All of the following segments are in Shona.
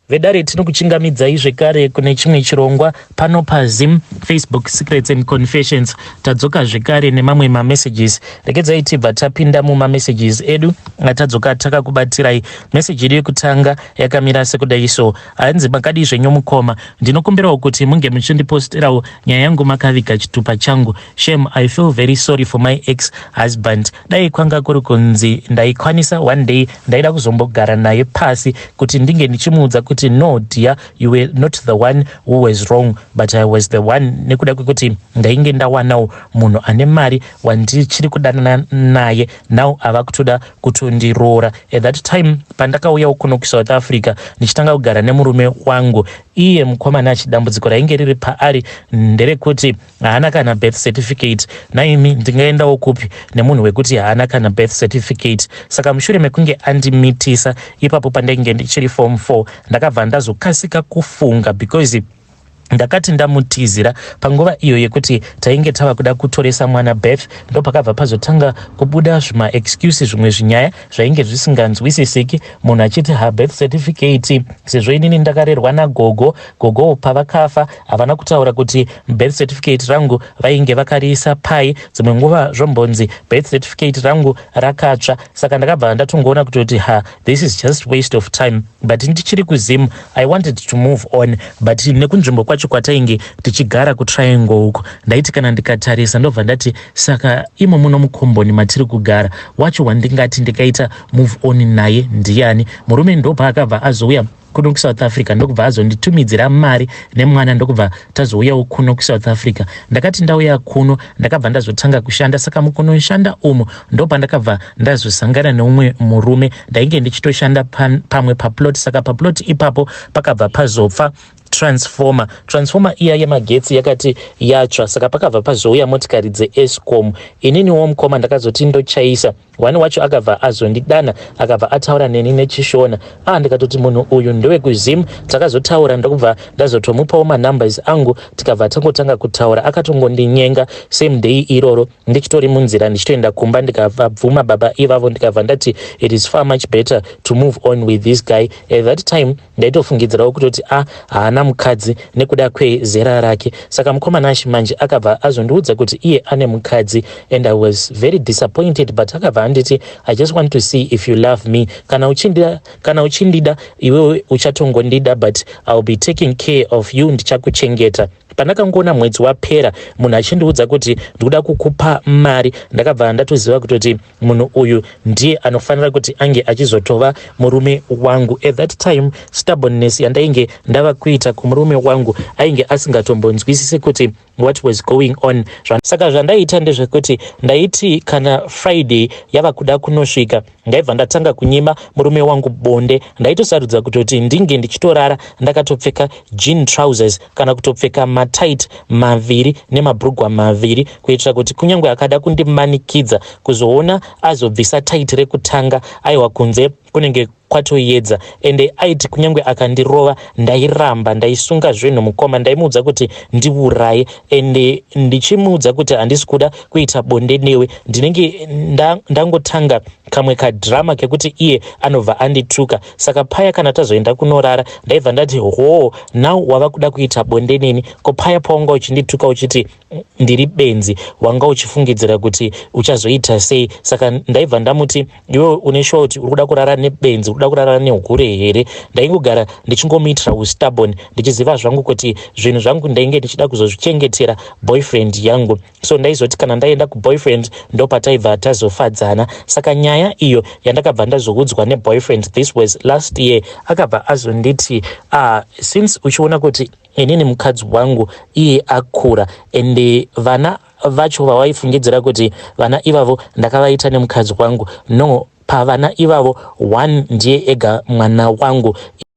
Vedare, tinokuchingamidzai zvekare kune chimwe chirongwa pano paZim Facebook Secrets and Confessions. Tadzoka zvekare nemamwe mamessages. Regedzai tibva tapinda mumamessages edu atadzoka takakubatirai. Meseji yedu yekutanga yakamira sekudai so. Hanzi, "Makadii zvenyu mukoma? Ndinokumbirawo kuti munge muchindiposterawo nyaya yangu makaviga chitupa changu. Shame, I feel very sorry for my ex husband. Dai kwanga kuri kunzi ndaikwanisa, one day ndaida kuzombogara naye pasi kuti ndinge ndichimuudza kuti, 'No dear, you were not the one who was wrong, but I was the one,' nekuda kwekuti ndainge ndawanawo munhu ane mari wandichiri kudanana naye. Now ava kutoda kutondiroora. At that time pandakauyawo kuno kuSouth Africa ndichitanga kugara nemurume wangu, iye mukomana, achidambudziko rainge riri paari nderekuti haana kana birth certificate. Naimi, ndingaendawo kupi nemunhu wekuti haana kana birth certificate? Saka mushure mekunge andimitisa ipapo pandainge ndichiri form 4, ndakabva ndazokasika kufunga, because ndakati ndamutizira panguva iyo yekuti tainge tava kuda kutoresa mwana birth, ndopakabva pazotanga kubuda zvimaexcuse, zvimwe zvinyaya zvainge zvisinganzwisisiki, munhu achiti ha, birth certificate, sezvo inini ndakarerwa nagogo, gogo pavakafa havana kutaura kuti birth certificate rangu vainge vakariisa pai. Dzimwe nguva zvombonzi birth certificate rangu rakatsva. Saka ndakabva ndatongoona kutoti ha, this is just waste of time. But ndichiri kuZim, I wanted to move on, but nekunzvimbo kwacho kwatainge tichigara kuTriangle uko, ndaiti kana ndikatarisa ndobva ndati, saka imo muno mukomboni matiri kugara wacho wandingati ndikaita move on naye ndiani? Murume ndopaakabva azouya kuno kuSouth Africa, ndokubva azonditumidzira mari nemwana, ndokubva tazouyawo kuno kuSouth Africa. Ndakati ndauya kuno, ndakabva ndazotanga kushanda. Saka mukunoshanda umu ndopandakabva ndazosangana neumwe murume. Ndainge ndichitoshanda pamwe paplot. Saka paplot ipapo pakabva pazofa transformer. Transformer iya yemagetsi yakati yatsva, saka pakabva pazouya motikari dzeEscom. Ininiwo mukoma ndakazoti ndochaisa wani wacho, akabva azondidana, akabva ataura neni nechiShona. Ah, ndikatoti munhu uyu ndewekuZim. Takazotaura, ndokubva ndazotomupawo manumbers angu, tikabva tangotanga kutaura. Akatongondinyenga same day iroro ndichitori munzira ndichitoenda kumba. Ndikabvuma baba ivavo, ndikabva ndati it is far much better to move on with this guy. At that time ndaitofungidzirawo kutoti a ah, haana mukadzi nekuda kwezera rake. Saka mukomana manje akabva azondiudza kuti iye ane mukadzi, and I was very disappointed, but akabva anditi, 'I just want to see if you love me. Kana uchindida, kana uchindida iwewe uchatongondida, but I will be taking care of you, ndichakuchengeta.' Pandakangoona mwedzi wapera munhu achindiudza kuti ndikuda kukupa mari, ndakabva ndatoziva kutoti munhu uyu ndiye anofanira kuti ange achizotova murume wangu. At that time stubbornness yandainge ndava kuita kumurume wangu, ainge asingatombonzwisisi kuti what was going on. Saka zvandaiita ndezvekuti ndaiti kana Friday yava kuda kunosvika, ndaibva ndatanga kunyima murume wangu bonde. Ndaitosarudza kutoti ndinge ndichitorara ndakatopfeka jean trousers kana kutopfeka matight maviri nemabhurugwa maviri, kuitira kuti kunyange akada kundimanikidza kuzoona azobvisa tight rekutanga, aiwa, kunze kunenge kwatoedza. Ende aiti kunyange akandirova, ndairamba, ndaisunga zvinhu mukoma. Ndaimuudza kuti ndiuraye, ende ndichimuudza kuti handisi kuda kuita bonde newe, ndinenge ndangotanga kamwe kadhirama kekuti iye anobva andituka. Saka paya kana tazoenda kunorara, ndaibva ndati, 'Ho, now wava kuda kuita bonde neni. Ko paya pawanga uchindituka uchiti ndiri benzi, wanga uchifungidzira kuti uchazoita sei?' Saka ndaibva ndamuti, 'Iwe une sure kuti uri kuda kurara nebenzi, uri kuda kurara nehure here?' Ndaingogara ndichingomuitira ustubborn, ndichiziva zvangu kuti zvinhu zvangu ndainge ndichida kuzozvichengetera boyfriend yangu. So ndaizoti kana ndaenda kuboyfriend, ndopataibva tazofadzana. Saka nyaya iyo yandakabva ndazoudzwa neboyfriend, this was last year, akabva azonditi, 'Since uchiona kuti inini mukadzi wangu iye akura, ende vana vacho vawaifungidzira kuti vana ivavo ndakavaita nemukadzi wangu, no, pavana ivavo one ndiye ega mwana wangu.'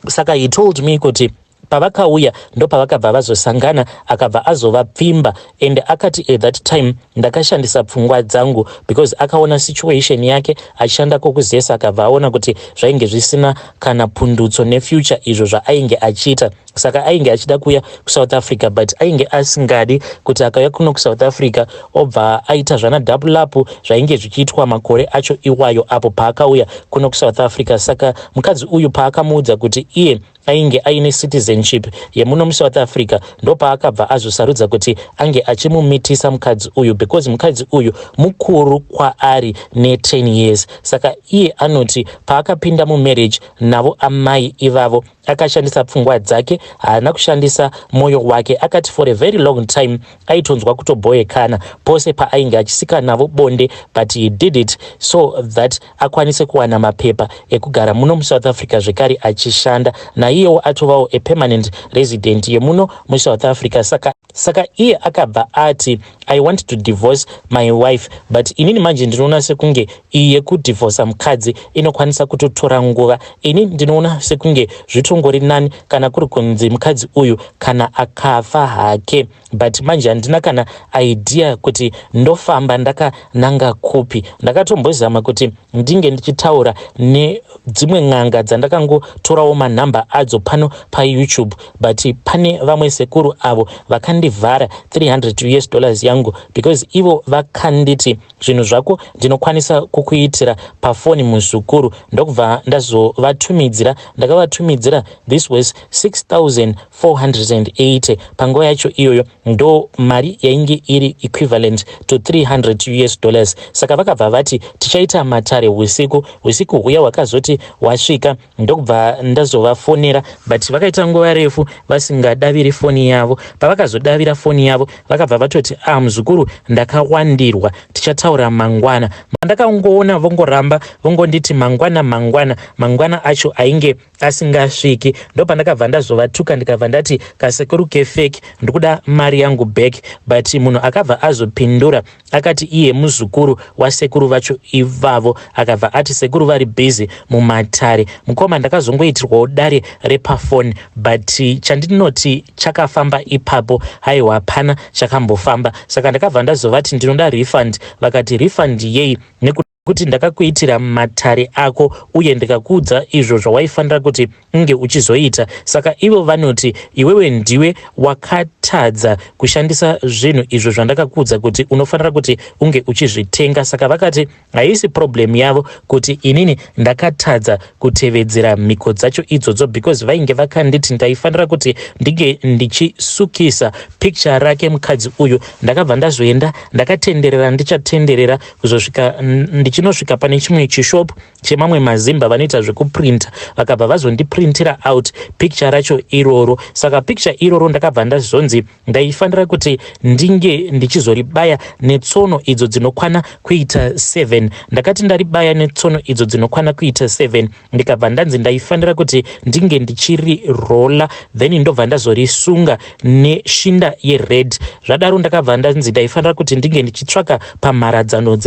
Saka he told me kuti pavakauya ndopavakabva vazosangana, akabva azovapfimba. And akati at that time ndakashandisa pfungwa dzangu, because akaona situation yake achishanda kokuZESA, akabva aona kuti zvainge zvisina kana pundutso nefuture izvo zvaainge achiita. Saka ainge achida kuuya kuSouth Africa, but ainge asingadi kuti akauya kuno kuSouth Africa obva aita zvana double up zvainge zvichiitwa makore acho iwayo apo paakauya kuno kuSouth Africa. Saka mukadzi uyu paakamuudza kuti iye Ainge aine citizenship yemuno muSouth Africa. Ndopaakabva azosarudza kuti ange achimumitisa mukadzi uyu, because mukadzi uyu mukuru kwaari ne10 years. Saka iye anoti paakapinda mumarriage navo amai ivavo, akashandisa pfungwa dzake, haana kushandisa mwoyo wake. Akati for a very long time aitonzwa kutobhoekana pose paainge achisika navo bonde, but he did it so that akwanise kuwana mapepa ekugara muno muSouth Africa, zvekare achishanda. Naiyewo atovawo a permanent resident yemuno muSouth Africa. Saka iye akabva ati, "I want to divorce my wife," but inini manje ndinoona sekunge iyi yekudhivhosa mukadzi inokwanisa kutotora nguva. Ini ndinoona sekunge zvitongori nani kana kuri kunzi mukadzi uyu kana akafa hake, but manje handina kana idea kuti ndofamba ndakananga kupi. Ndakatombozama kuti ndinge ndichitaura nedzimwe n'anga dzandakangotorawo manhamba adzo pano paYouTube, but pane vamwe sekuru avo vakandivhara 300 US dollars yangu, because ivo vakanditi, "Zvinhu zvako ndinokwanisa kukuitira pafoni, muzukuru." Ndokubva ndazovatumidzira, ndakavatumidzira, this was 6480 panguva yacho iyoyo, ndo mari yainge iri equivalent to 300 US dollars. Saka vakabva vati tichaita matare usiku. Usiku huya hwakazoti hwasvika, ndokubva ndazovafonera, but vakaita nguva refu vasingadaviri foni yavo. Pavakazodavira foni yavo, vakabva vatoti, "Ah, muzukuru, ndakawandirwa, tichataura mangwana." Mandakangoona vongoramba vongonditi mangwana, mangwana, mangwana acho ainge asingasviki. Ndopandakabva ndazovatuka, ndikabva ndati, "Kasekuru kefake, ndikuda mari yangu back." But munhu akabva azopindura akati iye muzukuru wasekuru vacho ivavo. Akabva ati sekuru vari busy mumatare. Mukoma, ndakazongoitirwawo dare repafoni, but chandinoti chakafamba ipapo, haiwa, hapana chakambofamba. Saka ndakabva ndazovati ndinoda refund. Vakati, "Refund yei, nekuti ndakakuitira matare ako uye ndikakuudza izvo zvawaifanira kuti unge uchizoita?" Saka ivo vanoti iwewe ndiwe wakatadza kushandisa zvinhu izvo zvandakakuudza kuti unofanira kuti unge uchizvitenga. Saka vakati haisi problem yavo kuti inini ndakatadza kutevedzera mhiko dzacho idzodzo, because vainge vakanditi ndaifanira kuti ndinge ndichisukisa picture rake mukadzi uyu. Ndakabva ndazoenda, ndakatenderera, ndichatenderera kuzosvika ndichinosvika pane chimwe chishop chemamwe mazimba vanoita zvekuprinta. Vakabva vazondiprintira out picture racho iroro. Saka picture iroro ndakabva ndazonzi ndaifanira kuti ndinge ndichizoribaya netsono idzo dzinokwana kuita 7. Ndakati ndaribaya netsono idzo dzinokwana kuita 7, ndikabva ndanzi ndaifanira kuti ndinge ndichirirola, then ndobva ndazorisunga neshinda yered. Zvadaro ndakabva ndanzi ndaifanira kuti ndinge ndichitsvaka pamharadzano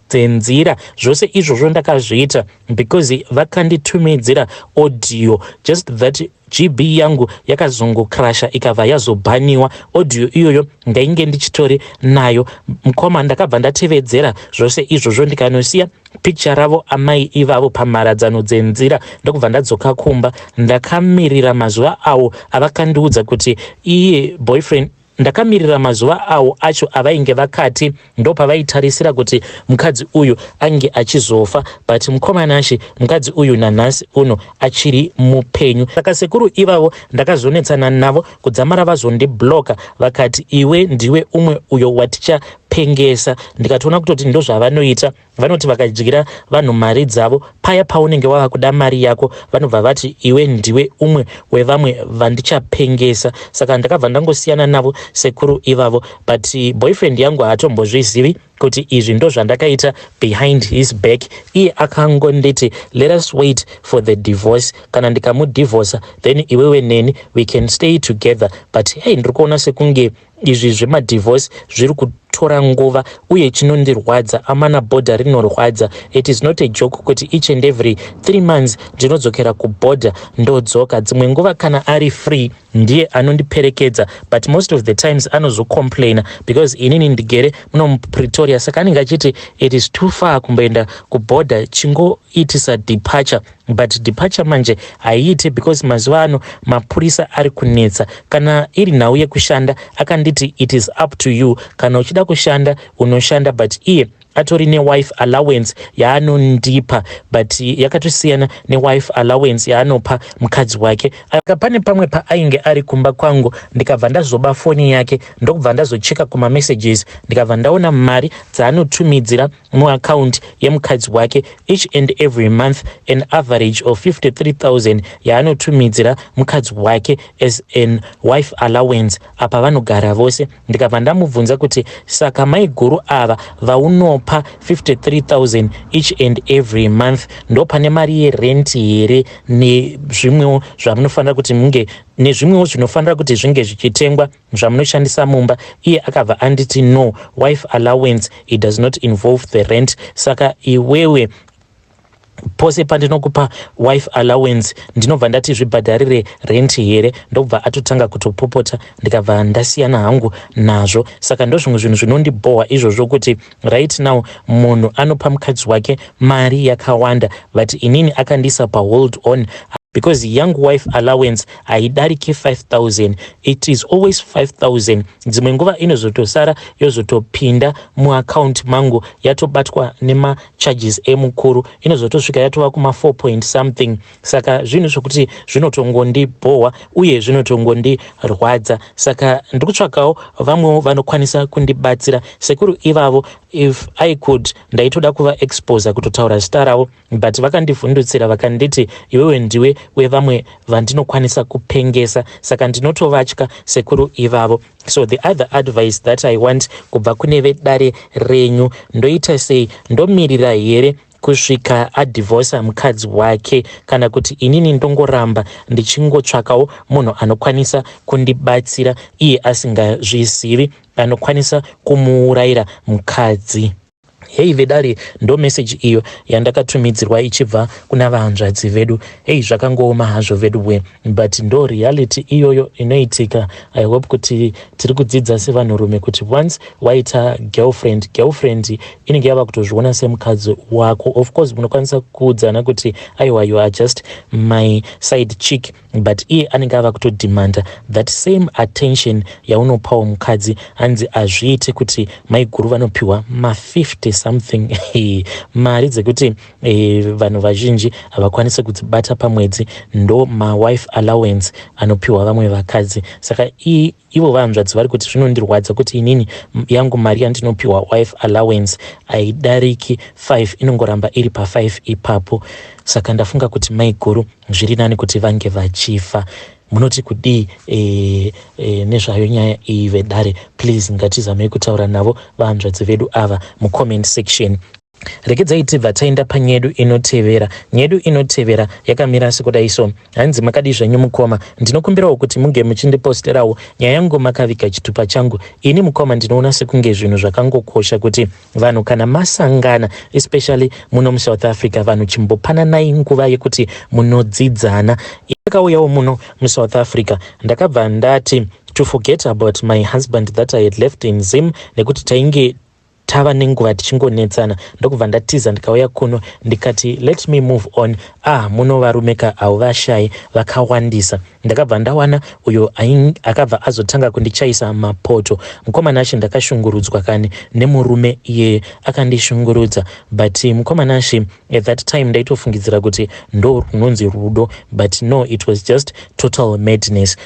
dzenzira. Zvose izvozvo ndakazviita because vakanditumidzira audio, just that GB yangu yakazongokrasha, ikabva yazobhaniwa. Audio iyoyo ndainge ndichitori nayo, mukoma. Ndakabva ndatevedzera zvose izvozvo, ndikanosiya picture ravo amai ivavo pamharadzano dzenzira, ndokubva ndadzoka kumba. Ndakamirira mazuva awo avakandiudza kuti iye boyfriend, ndakamirira mazuva awo acho avainge vakati ndopavaitarisira kuti mukadzi uyu ange achizofa, but mukomanashi, mukadzi uyu nanhasi uno achiri mupenyu. Saka sekuru ivavo ndakazonetsana navo kudzamara vazondibloka. Vakati, "Iwe ndiwe umwe uyo watichapengesa." Ndikatoona kutoti ndozvavanoita. Vanoti vakadyira vanhu mari dzavo, paya paunenge wava kuda mari yako, vanobva vati, "Iwe ndiwe umwe wevamwe vandichapengesa." Saka ndakabva ndangosiyana navo sekuru ivavo, but boyfriend yangu haatombozvizivi kuti izvi ndo zvandakaita behind his back. Iye akangonditi, "Let us wait for the divorce. Kana ndikamudhivhosa, then iwewe neni we can stay together." But hey, ndiri kuona sekunge izvi zvemadhivhose zviri kutora nguva. Uye chinondirwadza, amana, bhodha rinorwadza. It is not a joke kuti each and every 3 months ndinodzokera kubhodha, ndodzoka. Dzimwe nguva kana ari free ndiye anondiperekedza, but most of the times anozocomplaina because inini ndigere muno muPretoria, saka anenge achiti it is too far kumboenda kubhodha, chingoitisa departure. But departure manje haiiti because mazuva ano mapurisa ari kunetsa. Kana iri nhau yekushanda, akanditi, "It is up to you. Kana uchida kushanda, unoshanda." But iye Atori newife allowance yaanondipa, but yakatosiyana newife allowance yaanopa mukadzi wake. Aka pane pamwe paainge ari kumba kwangu, ndikabva ndazoba foni yake, ndokubva ndazocheka kumamessages, ndikabva ndaona mari dzaanotumidzira muaccount yemukadzi wake each and every month, an average of 53,000 yaanotumidzira mukadzi wake as an wife allowance. Apa vanogara vose. Ndikabva ndamubvunza kuti, "Saka maiguru ava vaunopa 53,000 each and every month, ndo pane mari yerent here nezvimwewo zvamunofanira kuti munge nezvimwewo zvinofanira kuti zvinge zvichitengwa zvamunoshandisa mumba?" Iye akabva anditi, "No, wife allowance, it does not involve the rent. Saka iwewe pose pandinokupa wife allowance, ndinobva ndati zvibhadharire rent here?" Ndobva atotanga kutopopota, ndikabva ndasiyana hangu nazvo. Saka ndozvimwe zvinhu zvinondibhohwa izvozvo, kuti right now munhu anopa mukadzi wake mari yakawanda, but inini akandiisa pahold on, because yangu wife allowance haidariki 5000. It is always 5000. Dzimwe nguva inozotosara yozotopinda muaccount mangu yatobatwa nemacharges emukuru, inozotosvika yatova kuma4 point something. Saka zvinhu zvokuti zvinotongondibhohwa uye zvinotongondirwadza. Saka ndiri kutsvakawo vamwewo vanokwanisa kundibatsira. Sekuru ivavo, if I could, ndaitoda kuvaexposa, kutotaura zita ravo, but vakandivhundutsira, vakanditi, "Iwewe ndiwe wevamwe vandinokwanisa kupengesa." Saka ndinotovatya sekuru ivavo. So the other advice that I want kubva kune vedare renyu, ndoita sei? Ndomirira here kusvika adhivhosa mukadzi wake, kana kuti inini ndongoramba ndichingotsvakawo munhu anokwanisa kundibatsira iye asingazvizivi, anokwanisa kumuurayira mukadzi? Hei vedare, ndo meseji iyo yandakatumidzirwa ichibva kuna vahanzvadzi vedu. Hei, zvakangooma hazvo vedu we, but ndo reality iyoyo inoitika. I hope kuti tiri kudzidza sevanhurume kuti once waita girlfriend, girlfriend inenge yava kutozviona semukadzi wako. Of course munokwanisa kuudzana kuti, "Aiwa, you are just my side chick," but iye anenge ava kutodemanda that same attention yaunopawo mukadzi. Hanzi hazviite kuti maiguru vanopiwa ma50 something, mari dzekuti vanhu vazhinji havakwanisi kudzibata pamwedzi, ndo mawife allowance anopiwa vamwe vakadzi. Saka ivo vanzvadzi vari kuti, "Zvinondirwadza kuti inini yangu mari yandinopiwa wife allowance haidariki 5, inongoramba iri pa5 ipapo." Saka ndafunga kuti maiguru zviri nani kuti vange vachifa. Munoti kudii nezvayo nyaya iyi vedare? Please, ngatizamei kutaura navo vahanzvadzi vedu ava mucomment section. Regedzai tibva taenda panyedu inotevera. Nyedu inotevera yakamira sekudai so. Hanzi, "Makadi zvenyu mukoma? Ndinokumbirawo kuti munge muchindiposterawo nyaya yangu makaviga chitupa changu. Ini mukoma, ndinoona sekunge zvinhu zvakangokosha kuti vanhu kana masangana, especially muno muSouth Africa, vanhu chimbopananai nguva yekuti munodzidzana. Akauyawo muno muSouth Africa, ndakabva ndati to forget about my husband that I had left in Zim, nekuti tainge tava nenguva tichingonetsana. Ndokubva ndatiza, ndikauya kuno, ndikati let me move on. Ah, muno varume ka hauvashayi, vakawandisa. Ndakabva ndawana uyo akabva azotanga kundichaisa mapoto. Mukomana ashe, ndakashungurudzwa kani nemurume iyeye, akandishungurudza. But mukomana ashe, at that time ndaitofungidzira kuti ndo runonzi rudo, but no, it was just total madness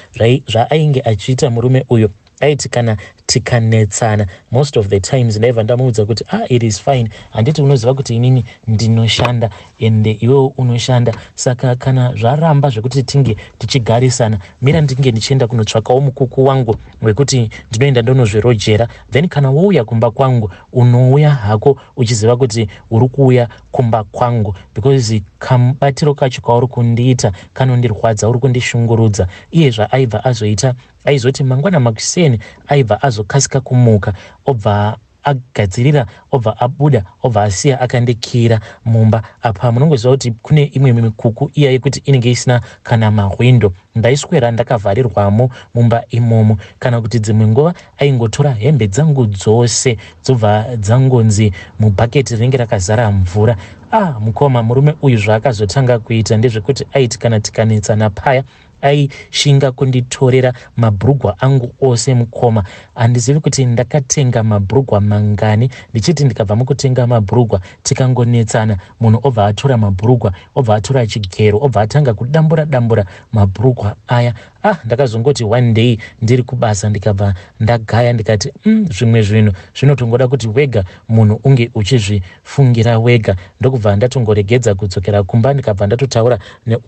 zvaainge achiita murume uyo. Aiti kana tikanetsana, most of the times ndaibva ndamuudza kuti, 'Ah, it is fine, handiti unoziva kuti inini ndinoshanda ende iwewo unoshanda? Saka kana zvaramba zvekuti tinge tichigarisana, mira ndinge ndichienda kunotsvakawo mukuku wangu wekuti ndinoenda ndonozvirojera. Then kana wouya kumba kwangu, unouya hako uchiziva kuti uri kuuya kumba kwangu, because kamubatiro kacho kauri kundiita kanondirwadza, uri kundishungurudza.' Iye zvaaibva azoita, aizoti mangwana makuseni aibva azokasika kumuka, obva agadzirira, obva abuda, obva asiya akandikira mumba. Apa munongoziva kuti kune imwe mikuku iya yekuti inenge isina kana mahwindo. Ndaiswera ndakavharirwamo mumba imomo. Kana kuti dzimwe nguva aingotora hembe dzangu dzose, dzobva dzangonzi mubhaketi rinenge rakazara mvura. Ah mukoma, murume uyu zvaakazotanga kuita ndezvekuti aiti kana tikanetsana paya, Aishinga kunditorera mabhurugwa angu ose mukoma. Handizivi kuti ndakatenga mabhurugwa mangani ndichiti ndikabva mukutenga mabhurugwa tikangonetsana munhu obva atora mabhurugwa obva atora chigero obva atanga kudambura dambura mabhurugwa aya. Ah, ndakazongoti one day ndiri kubasa ndikabva ndagaya ndikati zvimwe zvinhu zvinotongoda kuti wega munhu unge uchizvifungira wega. Ndokubva ndatongoregedza kudzokera kumba ndikabva ndatotaura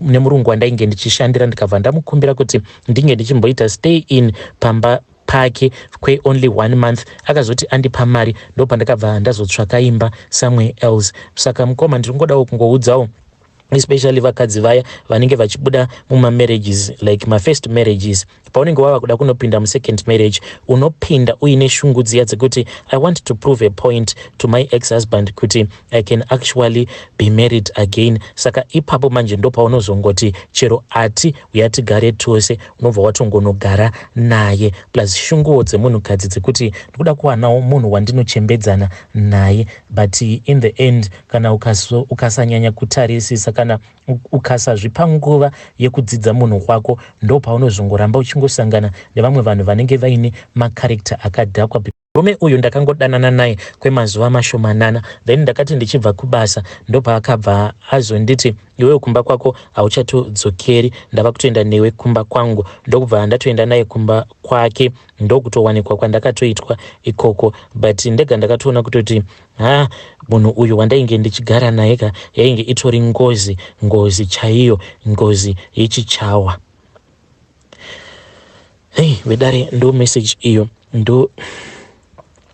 nemurungu wandainge ndichishandira ndikabva ndamukumbira kuti ndinge ndichimboita stay in pamba pake kweonly one month. Akazoti andipa mari ndopandakabva ndazotsvaka imba somewhere else. Saka mukoma, ndiri kungodawo kungoudzawo especially vakadzi vaya vanenge vachibuda mumamarriages, like mafirst marriages, paunenge wava kuda kunopinda musecond marriage, unopinda uine shungu dziya dzekuti I want to prove a point to my ex husband kuti I can actually be married again. Saka ipapo manje ndo paunozongoti chero ati uya tigare tose, unobva watongonogara naye, plus shunguwo dzemunhukadzi dzekuti ndikuda kuwanawo munhu wandinochembedzana naye. But in the end, kana ukasanyanya kutarisisa, kana ukasazvipa nguva yekudzidza munhu wako, ndo paunozongoramba uchingosangana nevamwe vanhu vanenge vaine macharacter akadhakwa. Murume uyu ndakangodanana naye kwemazuva mashomanana, then ndakati ndichibva kubasa ndopaakabva azonditi, "Iwewe kumba kwako hauchatodzokeri, ndava kutoenda newe kumba kwangu." Ndokubva ndatoenda naye kumba kwake, ndokutowanikwa kwandakatoitwa ikoko. But ndega ndakatoona kutoti ha, munhu uyu wandainge ndichigara naye ka, yainge itori ngozi, ngozi chaiyo, ngozi yechichawa. Hei vedare, ndo message iyo, ndo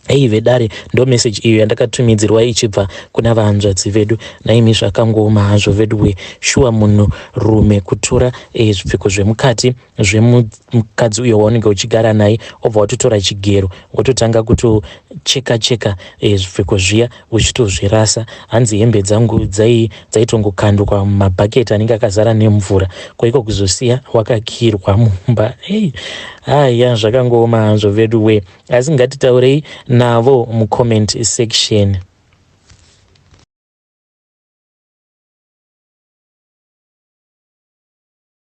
ei vedare, ndo message iyo yandakatumidzirwa ichibva kuna vahanzvadzi vedu. Naimi, zvakangooma hazvo veduwe. Shuwa, munhu rume kutora zvipfeko zvemukati zvemukadzi uyo waunenge uchigara naye, obva watotora chigero wototanga kutocheka cheka zvipfeko zviya uchitozvirasa. Hanzi hembe dzangu dzaitongokandwa mumabhaketi anenge akazara nemvura, kwaiko kuzosiya wakakirwa mumba. Ei, haya, zvakangooma hazvo veduwe, asi ngatitaurei navo mucomment section.